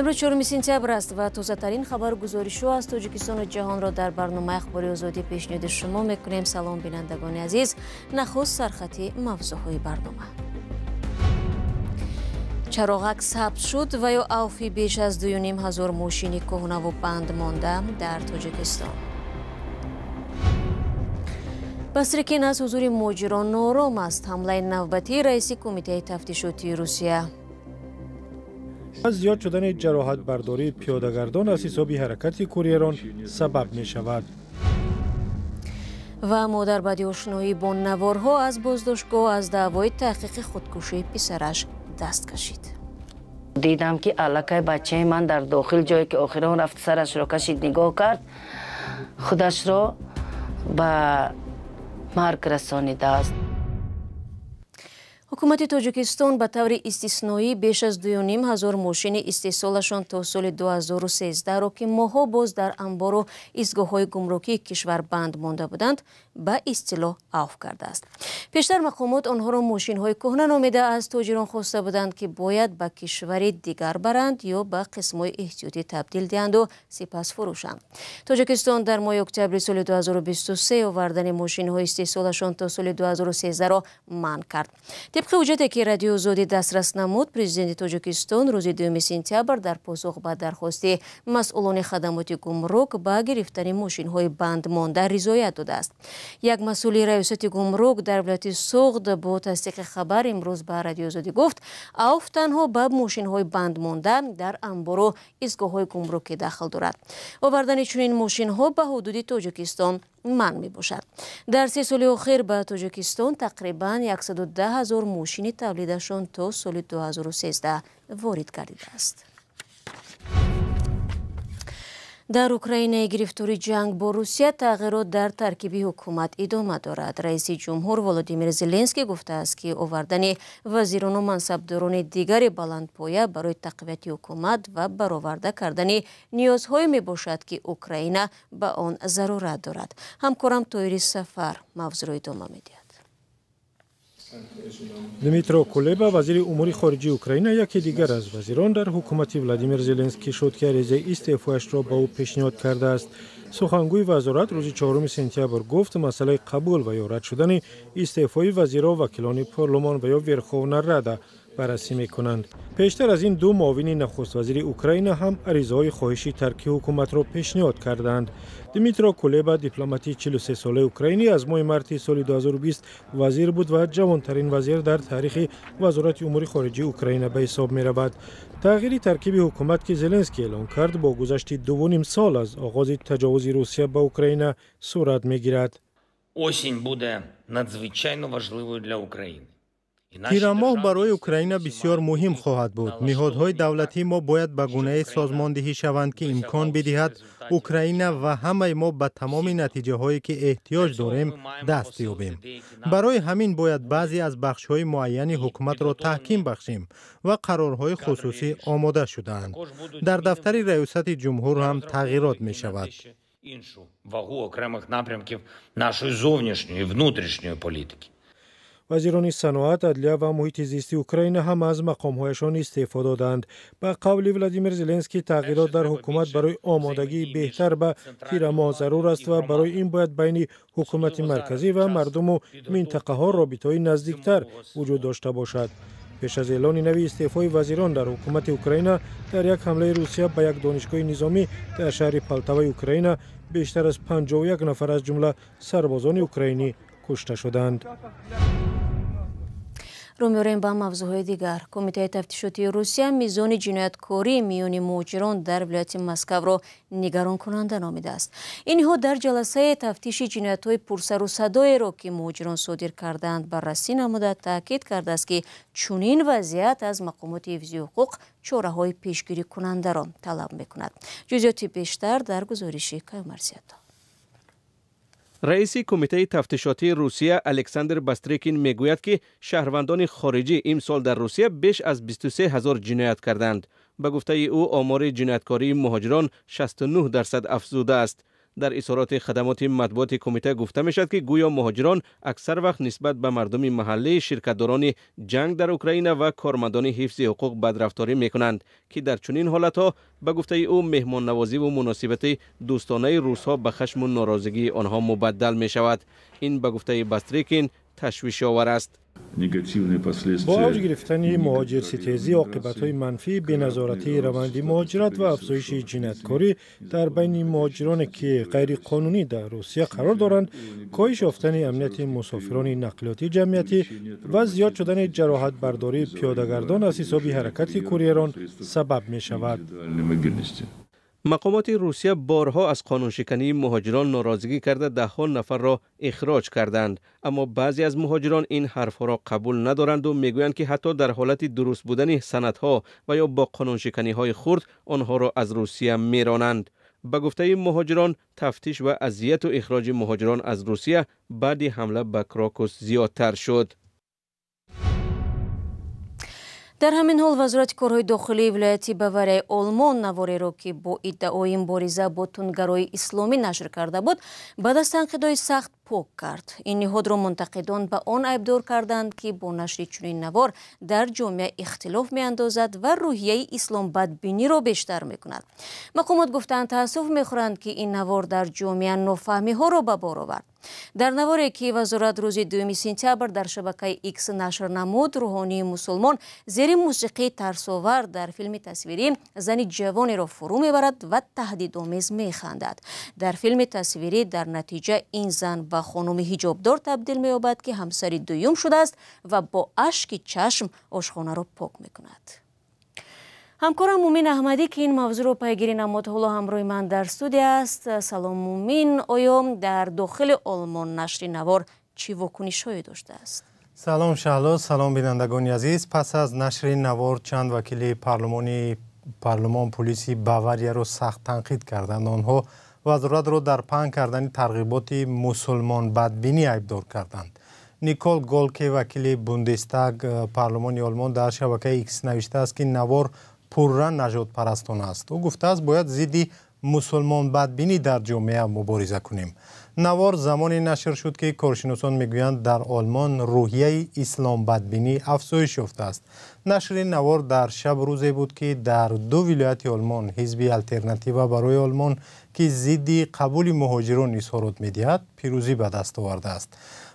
Имрӯз 4 сентябр аст ва тозатарин хабару гузоришҳо аз Тоҷикистону ҷаҳонро дар барномаи Ахбори Озодӣ пешниҳоди шумо мекунем. Салом, бинандагони азиз. Нахуст сархати мавзӯъҳои барнома. Чароғак сабз шуд ва ё авфи беш аз 2,5 ҳазор мошини кӯҳнаву банд монда дар Тоҷикистон. Бастрикин аз ҳузури муҳоҷирон ноором аст. Ҳамлаи навбатии раиси Кумитаи тафтишотии Русия. Аз зиёд шудани ҷароҳатбардории пиёдагардон аз ҳисоби ҳаракати курьерон сабаб мешавад. Ва модар баъди ошноӣ бо наворҳо аз боздоштгоҳ аз даъвои таҳқиқи худкушии писараш даст кашид. Дидам, ки аллакай бачаи ман дар дохил, ҷое ки охирон рафт, сарашро кашид, нигоҳ кард, худашро ба марг расонидааст. Ҳукумати Тоҷикистон ба таври истисноӣ беш аз 2,5 ҳазор мошини истеҳсолашон то соли 2013-ро, ки моҳҳо боз дар анбору истгоҳҳои гумрукии кишвар банд монда буданд, ба истилоҳ авф кардааст. Пештар мақомот онҳоро мошинҳои кӯҳна номида, аз тоҷирон хоста буданд, ки бояд ба кишвари дигар баранд ё ба қисмҳои эҳтиётӣ табдил диҳанду сипас фурӯшанд. Тоҷикистон дар моҳи октябри соли 2023 овардани мошинҳои истеҳсолашон то соли 2013-ро манъ кард. Тибқи ҳуҷҷате, ки Радиои Озодӣ дастрас намуд, президенти Тоҷикистон рӯзи 2 сентябр дар посух ба дархости масъулони хадамоти гумрук ба гирифтани мошинҳои бандмонда ризоят додааст. Як масъули раёсати гумрук дар вилояти Суғд бо тасдиқи хабар имрӯз ба Радиои Озодӣ гуфт, авф танҳо ба мошинҳои бандмонда дар анбору истгоҳҳои гумрукӣ дахл дорад. Овардани чунин мошинҳо ба ҳудуди Тоҷикистон манъ мебошад. Дар 3 соли охир ба Тоҷикистон тақрибан 110 ҳазор мошини тавлидашон то соли 2013 ворид гардидааст. Дар Украинаи гирифтори ҷанг бо Русия тағйирот дар таркиби ҳукумат идома дорад. Раиси ҷумҳур Володимир Зеленский гуфтааст, ки овардани вазирону мансабдорони дигари баландпоя барои тақвияти ҳукумат ва бароварда кардани ниёзҳое мебошад, ки Украина ба он зарурат дорад. Ҳамкорам Тоири Сафар мавзӯъро идома медиҳад. Дмитро Кулеба, вазири умури хориҷии Украина, яке дигар аз вазирон дар ҳукумати Владимир Зеленский шуд, ки аризаи истеъфояшро ба ӯ пешниҳод кардааст. Сухангӯи вазорат рӯзи 4 сентябр гуфт, масъалаи қабул ва ё рад шудани истеъфои вазирро вакилони парлумон ва ё Верховна Рада баррасӣ мекунанд. Пештар аз ин ду муовини нахуствазири Украина ҳам аризаҳои хоҳиши тарки ҳукуматро пешниҳод карданд. Дмитро Кулеба, дипломати 43-солаи украинӣ, аз моҳи марти соли 2020 вазир буд ва ҷавонтарин вазир дар таърихи Вазорати умури хориҷии Украина ба ҳисоб меравад. Тағйири таркиби ҳукумат, ки Зеленский эълон кард, бо гузашти 2,5 сол аз оғози таҷовузи Русия ба Украина сурат мегирад. Осінь буде надзвичайно важливою для України. Тирамоҳ барои Украина бисёр муҳим хоҳад буд. Ниҳодҳои давлатии мо бояд ба гунае созмондиҳӣ шаванд, ки имкон бидиҳад Украина ва ҳамаи мо ба тамоми натиҷаҳое, ки эҳтиёҷ дорем, даст ёбем. Барои ҳамин бояд баъзе аз бахшҳои муайяни ҳукуматро таҳким бахшем ва қарорҳои хусусӣ омода шудаанд. Дар дафтари раёсати ҷумҳур ҳам тағйирот мешавад. Іншу вагу окремих напрямків нашої зовнішньої і внутрішньої політики. Вазирони саноат, адлия ва муҳити зисти Украина ҳам аз мақомҳояшон истеъфо доданд. Ба қавли Владимир Зеленский, тағйирот дар ҳукумат барои омодагии беҳтар ба тирамоҳ зарур аст ва барои ин бояд байни ҳукумати марказӣ ва мардуму минтақаҳо робитаҳои наздиктар вуҷуд дошта бошад. Пеш аз эълони нави истеъфои вазирон дар ҳукумати Украина, дар як ҳамлаи Русия ба як донишгоҳи низомӣ дар шаҳри Полтаваи Украина бештар аз 51 нафар, аз ҷумла сарбозони украинӣ, кушта шуданд. Рӯ меорем ба мавзӯъҳои дигар. Кумитаи тафтишотии Русия мизони ҷинояткорӣ миёни муҳоҷирон дар вилояти Москавро нигаронкунанда номидааст. Ин ниҳод дар ҷаласаи тафтиши ҷиноятҳои пурсару садоеро, ки муҳоҷирон содир кардаанд, баррасӣ намуда, таъкид кардааст, ки чунин вазъият аз мақомоти ҳифзи ҳуқуқ чораҳои пешгирикунандаро талаб мекунад. Ҷузъиёти бештар дар гузориши Каюмарсиято. Раиси Кумитаи тафтишотии Русия Александр Бастрикин мегӯяд, ки шаҳрвандони хориҷӣ имсол дар Русия беш аз 23 ҳазор ҷиноят карданд. Ба гуфтаи ӯ, омори ҷинояткории муҳоҷирон 69% афзудааст. Дар изҳороти хадамоти матбуоти кумита гуфта мешавад, ки гӯё муҳоҷирон аксар вақт нисбат ба мардуми маҳаллӣ, ширкатдорони ҷанг дар Украина ва кормандони ҳифзи ҳуқуқ бадрафторӣ мекунанд, ки дар чунин ҳолатҳо, ба гуфтаи ӯ, меҳмоннавозиву муносибати дӯстонаи русҳо ба хашму норозигии онҳо мубаддал мешавад. Ин, ба гуфтаи Бастрикин, ташвишовар аст. Бо авҷ гирифтани муҳоҷирситезӣ, оқибатҳои манфии беназоратии раванди муҳоҷират ва афзоиши ҷинояткорӣ дар байни муҳоҷироне, ки ғайриқонунӣ дар Русия қарор доранд, коҳиш ёфтани амнияти мусофирони нақлиёти ҷамъиятӣ ва зиёд шудани ҷароҳатбардории пиёдагардон аз ҳисоби ҳаракати курьерон сабаб мешавад. Мақомоти Русия борҳо аз қонуншикании муҳоҷирон норозигӣ карда, даҳҳо нафарро ихроҷ карданд. Аммо баъзе аз муҳоҷирон ин ҳарфҳоро қабул надоранду мегӯянд, ки ҳатто дар ҳолати дуруст будани санадҳо ва ё бо қонуншиканиҳои хурд онҳоро аз Русия меронанд. Ба гуфтаи муҳоҷирон, тафтиш ва азияту ихроҷи муҳоҷирон аз Русия баъди ҳамла ба Крокус зиёдтар шуд. Дар ҳамин ҳол, Вазорати корҳои дохилии вилояти Баварияи Олмон навореро, ки бо иддаои мубориза бо тундгарои исломӣ нашр карда буд, баъд аз танқидҳои сахт пок кард. Ин ниҳодро мунтақидон ба он айбдор карданд, ки бо нашри чунин навор дар ҷомеа ихтилоф меандозад ва рӯҳияи исломбадбиниро бештар мекунад. Мақомот гуфтанд, таассуф мехӯранд, ки ин навор дар ҷомеа нофаҳмиҳоро ба бор овард. Дар наворе, ки вазорат рӯзи 2 сентябр дар шабакаи Икс нашр намуд, рӯҳонии мусулмон зери мусиқии тарсовар дар филми тасвирӣ зани ҷавонеро фурӯ мебарад ва таҳдидомез механдад. Дар филми тасвирӣ дар натиҷа ин зан ба хонуми ҳиҷобдор табдил меёбад, ки ҳамсари дуюм шудааст ва бо ашки чашм ошхонаро пок мекунад. Ҳамкорам Мумин Аҳмадӣ, ки ин мавзӯъро пайгирӣ намуд, ҳоло ҳамроҳи ман дар студия аст. Салом, Мумин. Оё дар дохили Олмон нашри навор чӣ вокунишҳое доштааст? Салом, Шаҳло, салом, бинандагони азиз. Пас аз нашри навор чанд вакили парлумон полиси Баварияро сахт танқид карданд. Онҳо вазоратро дар паҳн кардани тарғиботи мусулмонбадбинӣ айбдор карданд. Никол Голке, вакили Бундестаг, парлумони Олмон, дар шабакаи Икс навиштааст, ки навор пурра нажодпарастона аст. Ӯ гуфтааст, бояд зидди мусулмонбадбинӣ дар ҷомеа мубориза кунем. Навор замоне нашр шуд, ки коршиносон мегӯянд, дар Олмон рӯҳияи исломбадбинӣ афзоиш ёфтааст. Нашри навор дар шаб рӯзе буд, ки дар ду вилояти Олмон ҳизби Алтернатива барои Олмон, ки зидди қабули муҳоҷирон изҳорот медиҳад, пирӯзӣ ба даст овардааст.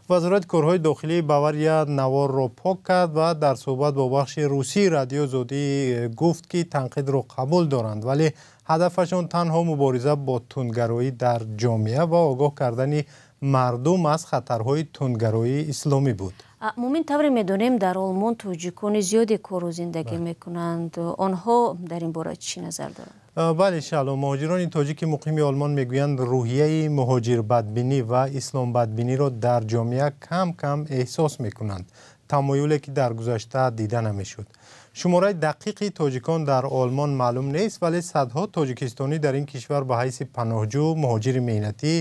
Вазорати корҳои дохилии Бавария наворро пок кард ва дар суҳбат бо бахши русии Радио Озодӣ гуфт, ки танқидро қабул доранд, вале ҳадафашон танҳо мубориза бо тундгароӣ дар ҷомеа ва огоҳ кардани мардум аз хатарҳои тундгароии исломӣ буд. Мумин, тавре медонем, дар Олмон тоҷикони зиёде кору зиндагӣ мекунанд. Онҳо дар ин бора чӣ назар доранд? Бале, Шаҳло, муҳоҷирони тоҷики муқими Олмон мегӯянд, рӯҳияи муҳоҷирбадбинӣ ва исломбадбиниро дар ҷомеа кам кам эҳсос мекунанд, тамоюле ки дар гузашта дида намешуд. Шумораи дақиқи тоҷикон дар Олмон маълум нест, вале садҳо тоҷикистонӣ дар ин кишвар ба ҳайси паноҳҷӯ, муҳоҷири меҳнатӣ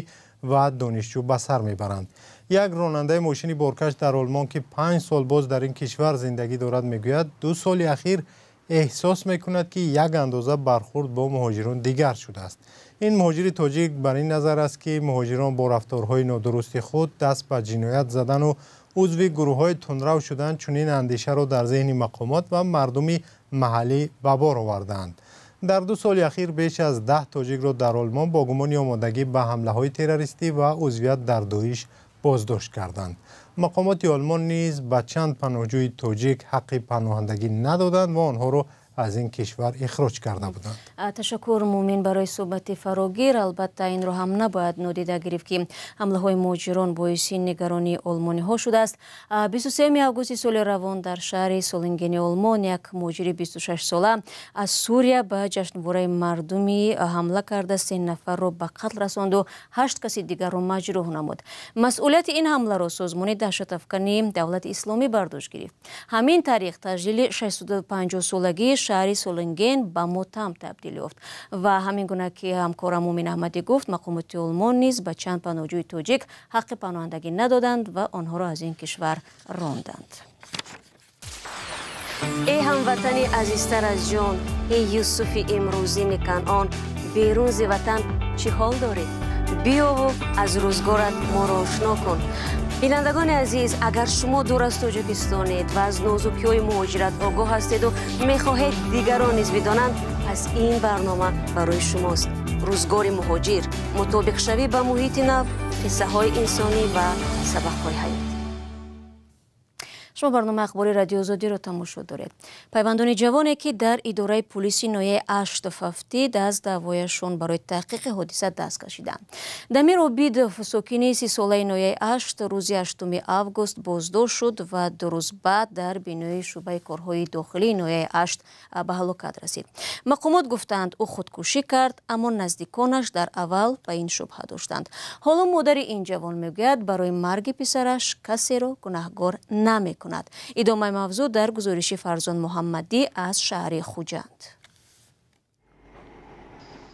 ва донишҷӯ ба сар мебаранд. Як ронандаи мошини боркаш дар Олмон, ки 5 сол боз дар ин кишвар зиндагӣ дорад, мегӯяд, 2 соли ахир эҳсос мекунад, ки як андоза бархурд бо муҳоҷирон дигар шудааст. Ин муҳоҷири тоҷик бар ин назар аст, ки муҳоҷирон бо рафторҳои нодурусти худ даст ба ҷиноят задану узви гурӯҳҳои тундрав шудан чунин андешаро дар зеҳни мақомот ва мардуми маҳаллӣ ба бор овардаанд. Дар 2 соли ахир беш аз 10 тоҷикро дар Олмон бо гумони омодагӣ ба ҳамлаҳои террористӣ ва узвият дар Доиш боздошт карданд. Мақомоти Олмон низ ба чанд паноҳҷӯи тоҷик ҳаққи паноҳандагӣ надоданд ва онҳоро аз ин кишвар ихроҷ карда буданд. Ташаккур, Мумин, барои суҳбати фарогир. Албатта, инро ҳам набояд нодида гирифт, ки ҳамлаҳои муҳоҷирон боиси нигаронии олмониҳо шудааст. 23 августи соли равон дар шаҳри Солингени Олмон як муҳоҷири 26-сола аз Сурия ба ҷашнвораи мардумӣ ҳамла карда, 3 нафарро ба қатл расонду 8 каси дигарро маҷрӯҳ намуд. Масъулияти ин ҳамларо созмони даҳшатафкани Давлати Исломӣ бар дӯш гирифт. Ҳамин тариқ таҷлили 650-солагии шаҳри Солинген ба мотам табдил ёфт ва ҳамин гуна ки ҳамкорам Мумин Аҳмадӣ гуфт, мақомоти Олмон низ ба чанд паноҳҷӯи тоҷик ҳаққи паноҳандагӣ надоданд ва онҳоро аз ин кишвар ронданд. Эй ҳамватани азизтар аз ҷон, эй Юсуфи имрӯзини Канъон, берун зи ватан чӣ ҳол дорӣ? Биёву аз рӯзгорат моро ошно кун. Бинандагони азиз, агар шумо дур аз Тоҷикистонед ва аз нозукиҳои муҳоҷират огоҳ ҳастеду мехоҳед дигарон низ бидонанд, пас ин барнома барои шумост. Рӯзгори муҳоҷир, мутобиқшавӣ ба муҳити нав, қиссаҳои инсонӣ ва сабақҳои ҳаёт. Шумо барномаи ахбори Радиои Озодиро тамошо доред. Пайвандони ҷавоне, ки дар идораи пулиси ноҳияи Ашт фавтид, аз даъвояшон барои таҳқиқи ҳодиса даст кашиданд. Дамир Обидов, сокини 30-солаи ноҳияи Ашт, рӯзи 8 август боздошт шуд ва 2 рӯз баъд дар бинои шӯъбаи корҳои дохилии ноҳияи Ашт ба ҳалокат расид. Мақомот гуфтанд, ӯ худкушӣ кард, аммо наздиконаш дар аввал ба ин шубҳа доштанд. Ҳоло модари ин ҷавон мегӯяд, барои марги писараш касеро гунаҳгор намекунад. Идомаи мавзӯъ дар гузориши Фарзон Муҳаммадӣ аз шаҳри Хуҷанд.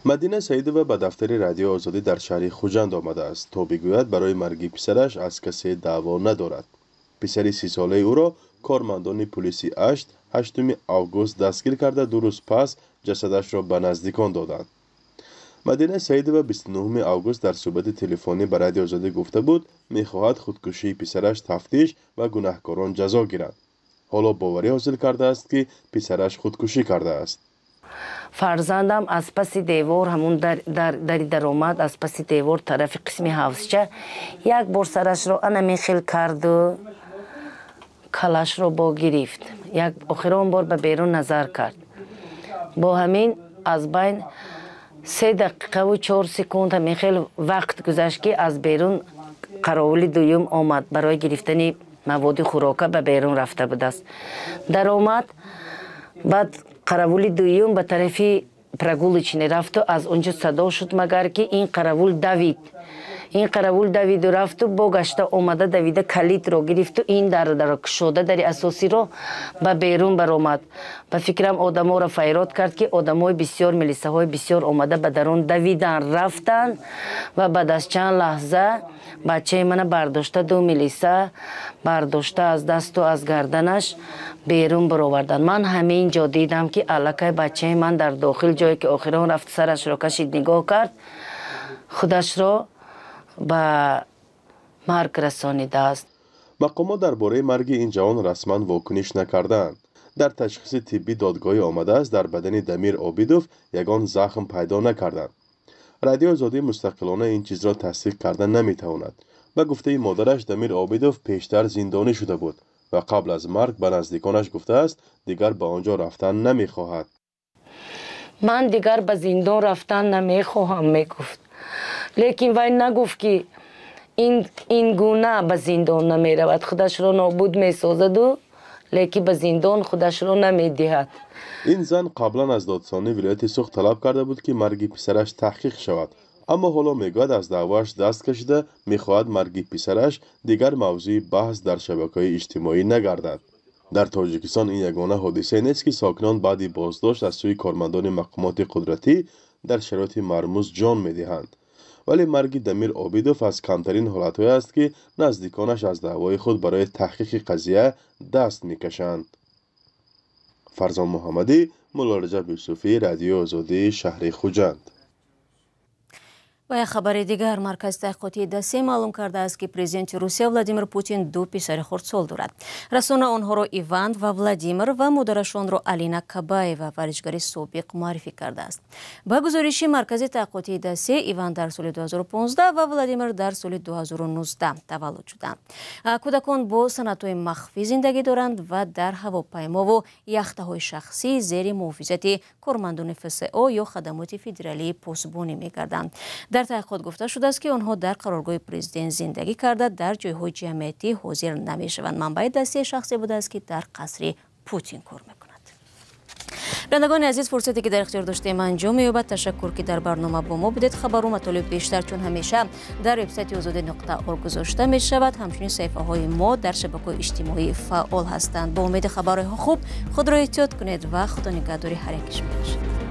Мадина Саидова ба дафтари Радиои Озодӣ дар шаҳри Хуҷанд омадааст, то бигӯяд, барои марги писараш аз касе даъво надорад. Писари 30-солаи ӯро кормандони пулиси Ашт 8 август дастгир карда, 2 рӯз пас ҷасадашро ба наздикон доданд. Мадина Саидова 29 август дар суҳбати телефонӣ ба Радиои Озодӣ гуфта буд, мехоҳад худкушии писараш тафтиш ва гунаҳкорон ҷазо гиранд. Ҳоло боварӣ ҳосил кардааст, ки писараш худкушӣ кардааст. Фарзандам аз паси девор, ҳамун дари даромад, аз паси девор тарафи қисми ҳавзча як бор сарашро ана мехел карду калашро бо гирифт. Як охирон бор ба берун назар кард. Бо ҳамин аз байн 3 дақиқаву 4 секунд ҳамин хел вақт гузашт, ки аз берун қаровули дуюм омад, барои гирифтани маводи хӯрока ба берун рафта будааст. Даромад, баъд қаравули дуюм ба тарафи прогулочный рафту аз онҷо садо шуд, магар ки ин қаравул давид. Ин қаравул давиду рафту бо гашта омада, давида калидро гирифту ин дарро кушода, дари асосиро ба берун баромад. Ба фикрам, одаморо файрод кард, ки одамои бисёр, милисаҳои бисёр омада ба дарун давидан рафтанд ва баъд аз чанд лаҳза бачаи мана бардошта, ду милиса бардошта аз дасту аз гарданаш берун бароварданд. Ман ҳамин ҷо дидам, ки аллакай бачаи ман дар дохил, ҷое ки охирон рафт, сарашро кашид, нигоҳ кард, худашро ба марг расонидааст. Мақомот дар бораи марги ин ҷавон расман вокуниш накардаанд. Дар ташхиси тиббӣ додгоҳӣ омадааст, дар бадани Дамир Обидов ягон захм пайдо накарданд. Радиои Озодӣ мустақилона ин чизро тасдиқ карда наметавонад. Ба гуфтаи модараш, Дамир Обидов пештар зиндонӣ шуда буд ва қабл аз марг ба наздиконаш гуфтааст, дигар ба он ҷо рафтан намехоҳад. Ман дигар ба зиндон рафтан намехоҳам, мегуфт. Лекин вай нагуфт, ки ин гуна ба зиндон намеравад, худашро нобуд месозаду, лекин ба зиндон худашро намедиҳад. Ин зан қаблан аз додсонии вилояти Суғд талаб карда буд, ки марги писараш таҳқиқ шавад, аммо ҳоло мегӯяд, аз даъвоаш даст кашида, мехоҳад марги писараш дигар мавзӯи баҳс дар шабакаҳои иҷтимоӣ нагардад. Дар Тоҷикистон ин ягона ҳодисае нест, ки сокинон баъди боздошт аз сӯи кормандони мақомоти қудратӣ дар шароити мармуз ҷон медиҳанд. Вале марги Дамир Обидов аз камтарин ҳолатҳое аст, ки наздиконаш аз даъвои худ барои таҳқиқи қазия даст мекашанд. Фарзон Муҳаммадӣ, Муллораҷаб Юсуфӣ, Радиои Озодӣ, шаҳри Хуҷанд. Ва як хабари дигар. Маркази таҳқиқотии Дасе маълум кардааст, ки президенти Русия Владимир Путин ду писари хурдсол дорад. Расона онҳоро Иван ва Владимир ва модарашонро Алина Кабаева, варзишгари собиқ, муаррифӣ кардааст. Ба гузориши Маркази таҳқиқотии Дасе, Иван дар соли 2015 ва Владимир дар соли 2019 таваллуд шуданд. Кӯдакон бо санадҳои махфӣ зиндагӣ доранд ва дар ҳавопаймову яхтаҳои шахсӣ зери муҳофизати кормандони ФСО ё хадамоти федералии посбонӣ мегарданд. Дар таҳқиқот гуфта шудааст, ки онҳо дар қароргоҳи президент зиндагӣ карда, дар ҷойҳои ҷамъиятӣ ҳозир намешаванд. Манбаи Дастии шахсе будааст, ки дар қасри Путин кор мекунад. Бинандагони азиз, фурсате ки дар ихтиёр доштем анҷом меёбад. Ташаккур, ки дар барнома бо мо будед. Хабару матолиб бештар, чун ҳамеша, дар вебсайти озодӣ.орг гузошта мешавад. Ҳамчунин саҳифаҳои мо дар шабакаҳои иҷтимоӣ фаъол ҳастанд. Бо умеди хабарҳои хуб, худро эҳтиёт кунед ва Худо нигаҳдори ҳар яки шумо бошад.